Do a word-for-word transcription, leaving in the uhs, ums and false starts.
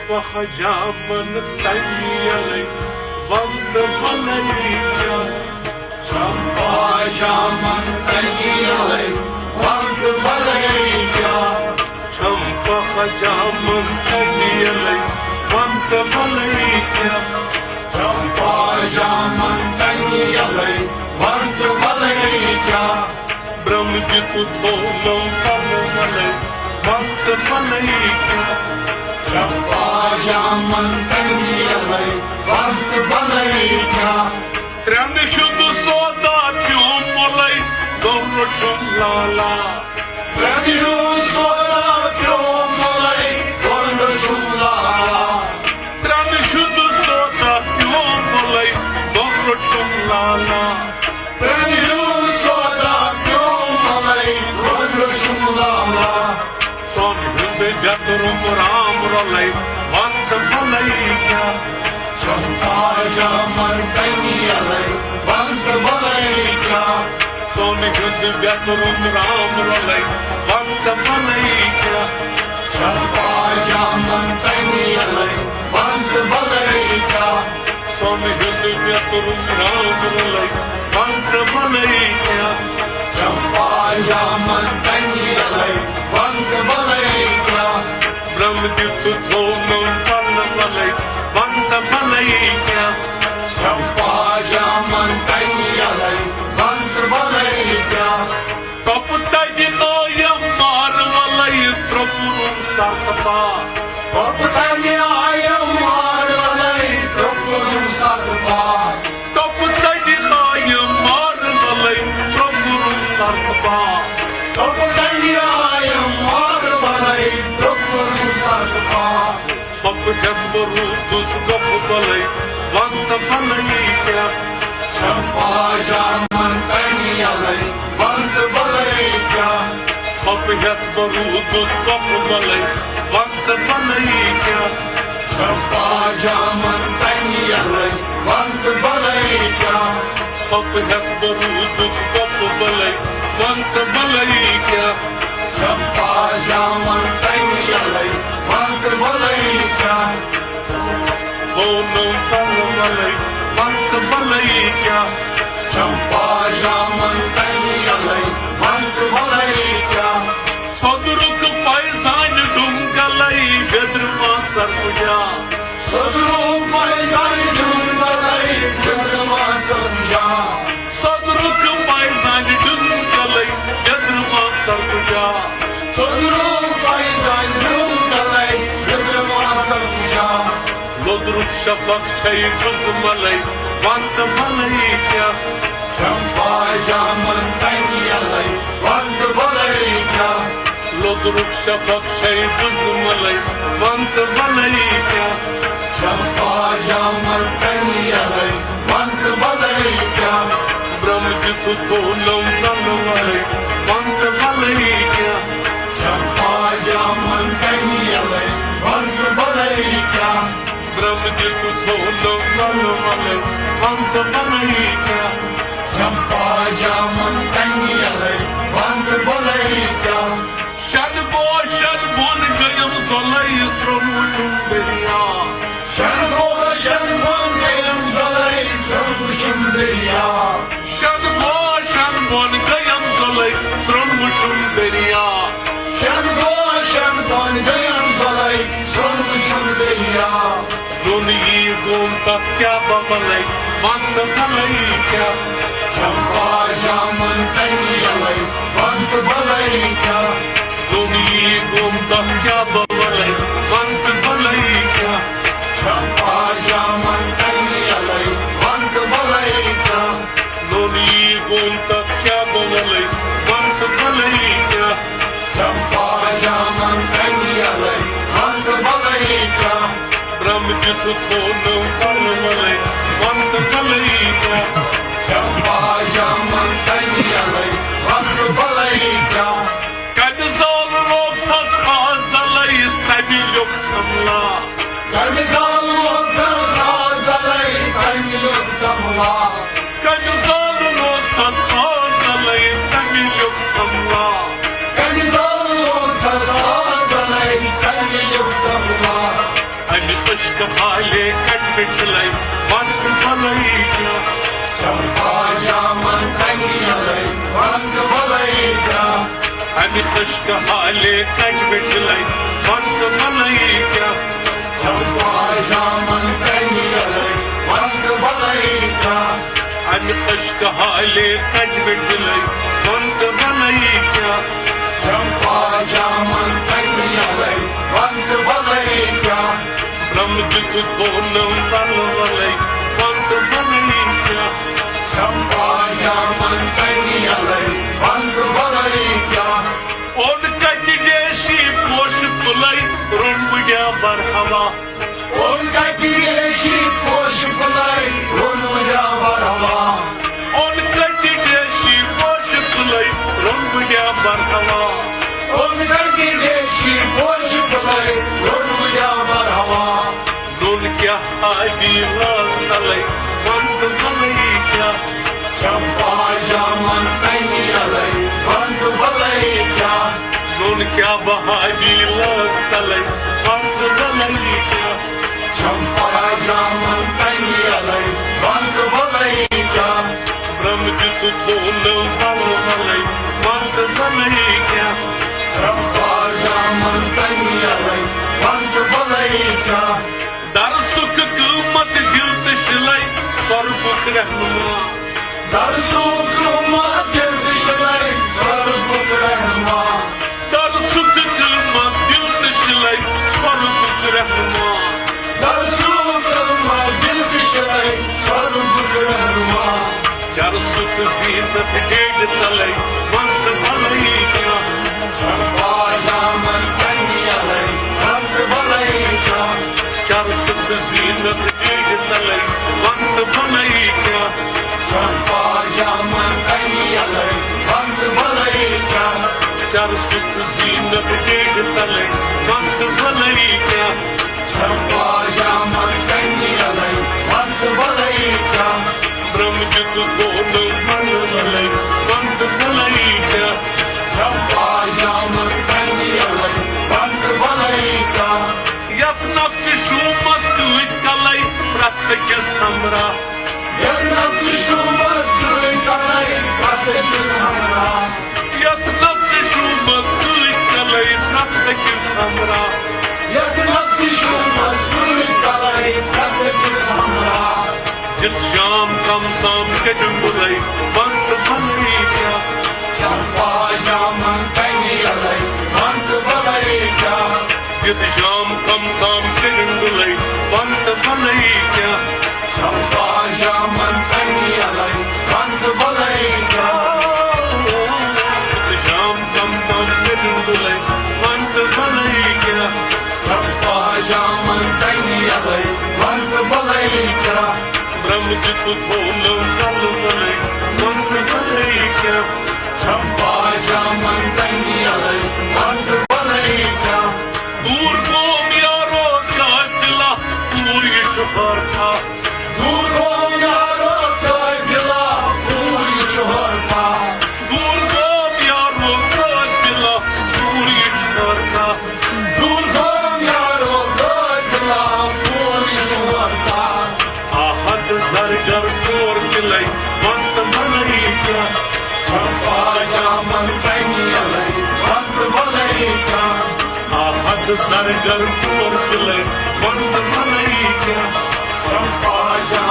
پاجامن تنگی یلے، ون تہٕ بلے کیٛاہ؟ چھم پاجامن تنگی یلے، ون تہٕ بلے کیٛاہ؟ چھم پاجامن تنگی یلے، ون تہٕ بلے کیٛاہ؟ چھم پاجامن تنگی یلے، ون تہٕ بلے کیٛاہ؟ برم دِتُت تھوونم پلو ولے، ون تہٕ بلے کیٛاہ؟ چھم پاجامن تنگی یلے، ون تہٕ بلے کیٛاہ؟ ترٛٮ۪نہٕ ہُنٛد سودا پیوم مۄلے، دۄہ رٔچھُم لالا۔ ترٛٮ۪نہٕ ہُنٛد سودا پیوم مۄلے، دۄہ رٔچھُم لالا۔ ترٛٮ۪نہٕ ہُنٛد سودا پیوم مۄلے، دۄہ رٔچھُم لالا۔ پرٛانیو سودا پیوم مۄلے، دۄہ رٔچھُم لالا۔ سۄن ہُنٛد بیترُم رام رلے، ون تہٕ بلے کیٛاہ؟ چھم پاجامن تنگی یلے، ون تہٕ بلے کیٛاہ؟ سۄن ہُنٛد بیترُم رام رلے، ون تہٕ بلے کیٛاہ؟ چھم پاجامن تنگی یلے، ون تہٕ بلے کیٛاہ؟ سۄن ہُنٛد بیترُم رام رلے، ون تہٕ بلے کیٛاہ؟ چھم پاجامن تنگی یلے، ون تہٕ بلے کیٛاہ؟ برم دِتُت تھوونم پلو ولے، ون تہٕ بلے کیٛاہ؟ چھم پاجامن تنگی یلے، ون تہٕ بلے کیٛاہ؟ ٹۄپہٕ تَگہِ نایم مار ولے، ترٛوپُرُم سرتپا۔ ٹۄپہٕ تَگہِ نایم مار ولے، ترٛوپُرُم سرتپا۔ ٹۄپہٕ تَگہِ نایم مار ولے، ترٛوپُرُم سرتپا۔ ٹۄپہٕ تَگہِ نایم مار ولے، ترٛوپُرُم سرتپا۔ سۄپہٕ ہٮ۪تھ بہٕ روٗدُس گۄپھٕ بلے، ون تہٕ بلے کیٛاہ؟ چھم پاجامن تنگی یلے، ون تہٕ بلے کیٛاہ؟ سۄپہٕ ہٮ۪تھ بہٕ روٗدُس گۄپھٕ بلے، ون تہٕ بلے کیٛاہ؟ چھم پاجامن تنگی یلے، ون تہٕ بلے کیٛاہ؟ سۄپہٕ ہٮ۪تھ بہٕ روٗدُس گۄپھٕ بلے، ون تہٕ بلے کیٛاہ؟ چھم پاجامن تنگی یلے، ون تہٕ بلے کیٛاہ؟ وونم پلو ولے، ون تہٕ بلے کیٛاہ؟ چھم پاجامن تنگی یلے، ون تہٕ بلے کیٛاہ؟ سۄدرُک پایزانہِ ڈوم گلے، ویدر مانسر کُجا۔ سۄدرُک پایزانہِ ڈوم گلے، ویدر مانسر کُجا۔ سۄدرُک پایزانہِ ڈوم گلے، ویدر مانسر کُجا۔ سۄدرُک پایزانہِ ڈوم گلے، ویدر مانسر کُجا۔ لوٚدرُک شفق چھے بُزملے، ون تہٕ بلے کیٛاہ؟ چھم پاجامن تنگی یلے، ون تہٕ بلے کیٛاہ؟ لوٚدرُک شفق چھے بُزملے، ون تہٕ بلے کیٛاہ؟ چھم پاجامن تنگی یلے، ون تہٕ بلے کیٛاہ؟ برم دِتُت تھوونم زنہٕ ولے، ون تہٕ بلے کیٛاہ؟ چھم پاجامن تنگی یلے، ون تہٕ بلے کیٛاہ؟ برم دِتُت تھوونم زنہٕ ولے، ون تہٕ بلے کیٛاہ؟ چھم پاجامن تنگی یلے، ون تہٕ بلے کیٛاہ؟ شن پوشن بۄن گٔیم زۄلے، سرٛون وُچھُم دریا۔ شن پوشن بۄن گٔیم زۄلے، سرٛون وُچھُم دریا۔ شن پوشن بۄن گٔیم زۄلے، سرٛون وُچھُم دریا۔ شن پوشن بۄن گٔیم زۄلے، سرٛون وُچھُم دریا۔ نوٚن یی گوٚم تتھ کیٛاہ بملے، ون تہٕ بلے کیٛاہ؟ چھم پاجامن تنگی یلے، ون تہٕ بلے کیٛاہ؟ نوٚن یی گوٚم تتھ کیٛاہ بملے، ون تہٕ بلے کیٛاہ؟ چھم پاجامن تنگی یلے، ون تہٕ بلے کیٛاہ؟ نوٚن یی گوٚم تتھ کیٛاہ بملے، ون تہٕ بلے کیٛاہ؟ چھم پاجامن تنگی یلے، ون تہٕ بلے کیٛاہ؟ برم دِتُت تھوونم پلو ولے، ون تہٕ بلے کیٛاہ؟ چھم پاجامن تنگی یلے، ون تہٕ بلے کیٛاہ؟ کمہِ زال لوگ تس آز زلے، ژمہِ لیوٚکھ تملا۔ کمہِ زال لوگ تس آز زلے، ژمہِ لیوٚکھ تملا۔ کمہِ زال لوگ تس آز زلے، ژمہِ لیوٚکھ تملا۔ کمہِ زال لوگ تس آز زلے، ژمہِ لیوٚکھ تملا۔ عشق حالے کٹ مٹلے، وقت بلے کیا؟ چمپا جامن تنگی علے، وقت بلے کیا؟ امی عشق حالے کٹ مٹلے، وقت بلے کیا؟ چمپا جامن تنگی علے، وقت بلے کیا؟ امی عشق حالے کٹ مٹلے، وقت بلے کیا؟ چمپا جامن تنگی علے، وقت بلے کیا؟ برم دیُت دونم ولولے، وند بنٲیِتھ کیٛاہ؟ چمپا جامن تنگی علے، وند بلے کیٛاہ؟ اوٚن کتہِ ریشی پوشہٕ پھُلے، روٚن بُڈیا برہما۔ اوٚن کتہِ ریشی پوشہٕ پھُلے، روٚن بُڈیا برہما۔ اوٚن کتہِ ریشی پوشہٕ پھُلے، روٚن بُڈیا برہما۔ اوٚن کتہِ ریشی پوشہٕ پھُلے، روٚن بُڈیا برہما۔ نوٚن کیٛاہ آبی لاس تلے، وند بلے کیٛاہ؟ چمپا جامن تنگی علے، وند بلے کیٛاہ؟ نوٚن کیٛاہ بہابی لاس تلے، وند بلے کیٛاہ؟ چمپا جامن تنگی علے، وند بلے کیٛاہ؟ برم دیُت دونم ولولے، وند بلے کیٛاہ؟ چمپا جامن تنگی علے، وند بلے کیٛاہ؟ درسُک قۭمت دِل تہٕ شِلے، سۄربُک رہنما۔ درسُک قۭمت دِل تہٕ شِلے، سۄربُک رہنما۔ درسُک قۭمت دِل تہٕ شِلے، سۄربُک رہنما۔ درسُک قۭمت دِل تہٕ شِلے، سۄربُک رہنما۔ چرسُک زینت ڈیگہٕ تلے، وند بلے کیٛاہ؟ چمپا جامن تنگی علے، وند بلے کیٛاہ؟ چرسُک زینت ڈیگہٕ تلے، وند بلے کیٛاہ؟ چمپا جامن تنگی علے، وند بلے کیٛاہ؟ چرسُک زینت ڈیگہٕ تلے، وند بلے کیٛاہ؟ چمپا جامن تنگی علے، وند بلے کیٛاہ؟ برم دیُت دونم ولولے، وند بلے کیٛاہ؟ چمپا جامن تنگی علے، وند بلے کیٛاہ؟ یتھ نفسہِ شوٗبس کۭتۍ کلے، پرٛٮ۪تھ أکِس ہمراہ۔ یتھ نفسہِ شوٗبس کۭتۍ کلے، پرٛٮ۪تھ أکِس ہمراہ۔ یتھ نفسہِ شوٗبس کۭتۍ کلے، پرٛٮ۪تھ أکِس ہمراہ۔ یتھ نفسہِ شوٗبس کۭتۍ کلے، پرٛٮ۪تھ أکِس ہمراہ۔ دِتھ جام کم سام کٔرِم بُلے، وند بلے کیٛاہ؟ چمپا جامن تنگی علے، وند بلے کیٛاہ؟ دِتھ جام کم سام کٔرِم بُلے، وند بلے کیٛاہ؟ چمپا جامن تنگی علے، وند بلے کیٛاہ؟ دِتھ جام کم سام کٔرِم بُلے، وند بلے کیٛاہ؟ چمپا جامن تنگی علے، وند بلے کیٛاہ؟ برم دیُت دونم ولولے، وند بلے کیٛاہ؟ چمپا جامن تنگی علے، وند بلے کیٛاہ؟ دوٗر گوٚو یارو قٲفلہٕ، دوٗر یہِ چھُ ہرتھا۔ دوٗر گوٚو یارو قٲفلہٕ، دوٗر یہِ چھُ ہرتھا۔ دوٗر گوٚو یارو قٲفلہٕ، دوٗر یہِ چھُ ہرتھا۔ دوٗر گوٚو یارو قٲفلہٕ، دوٗر یہِ چھُ ہرتھا۔ آہت زرگر ژور تِلے، وند بلے کیٛاہ؟ چمپا جامن تنگی علے، وند بلے کیٛاہ؟ آہت زرگر ژور تِلے، وند بلے کیٛاہ؟ چمپا جامن